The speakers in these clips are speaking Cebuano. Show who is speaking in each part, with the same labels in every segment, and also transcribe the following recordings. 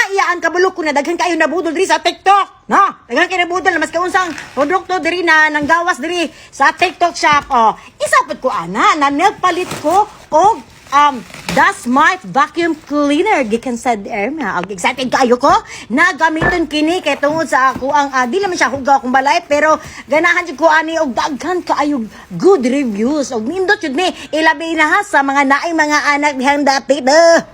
Speaker 1: Mga iyaan, kabalo ko na daghan kayo nabudol diri sa TikTok. No, daghan kayo nabudol na maski unsang produkto diri na nanggawas diri sa TikTok Shop. Oh, isa pud ko ana na nagpalit ko og dust mite vacuum cleaner gikan sa Derma. Og excited kaayo ko na gamiton kini kay tungod sa ako ang di naman siya hugaw akong balay, pero ganahan jud ko ani og daghan kaayo good reviews og nindot jud ni, ilabi na ha sa mga naay mga anak dihang dapit.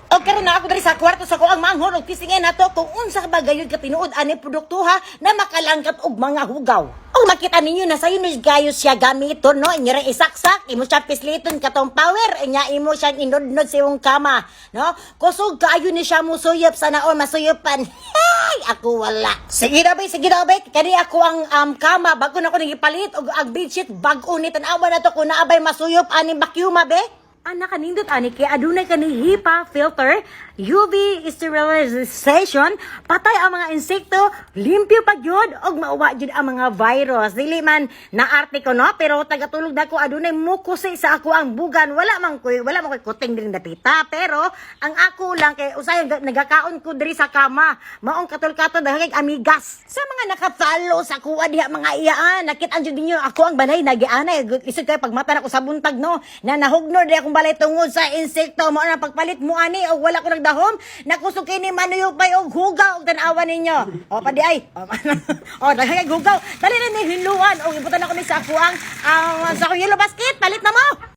Speaker 1: Og karon na ako diri sa kwarto sa ko ang manghod og tisingin nato kung unsa ba gayud ka tinuod ani produkto ha na makalangkat og mga hugaw. Og makita ninyo na sayo ni gayo siya gamiton, no? Inyo rin isaksak, imo siya pisliton katong power, inya imo siyang inudnod sa imong kama, no? Kusog kaayo ni siya musuyop sa naon masuyupan. Hey, ako wala. Sige daw, bay, sige daw, bay. Kani ako ang kama, bago na ako nagipalit og ang bedsheet bag-o ni, tan-awa na to kung naabay masuyop aning vacuum, be. Anak, kanindot ani kay adunay kani HEPA filter, UV sterilization, patay ang mga insekto, limpyo pa gyud og mauwa jud ang mga virus. Dili man naarte ko, no, pero tagatulog na ko adunay mukusi sa ako ang bugan. Wala man koy kuting diri dapita, pero ang ako lang kay usay nagakaon ko diri sa kama. Maong katol-katol dahil kay amigas. Sa mga naka-follow sa kuha diha, mga iyaan, nakit-an jud ninyo ako ang balay nagianay. Isod kay pagmata na ko sa buntag, no, na nahugno di akong balay tungod sa insekto. Mao na pagpalit mo ani og wala ko nagdahom, nakusog kini manuyupay og hugaw og tan-awan ninyo. O padi ay. O daghan kay hugaw. Dali na ni hinluan og ibutan ako ni sa ako ang sa akong yellow basket. Palit na mo.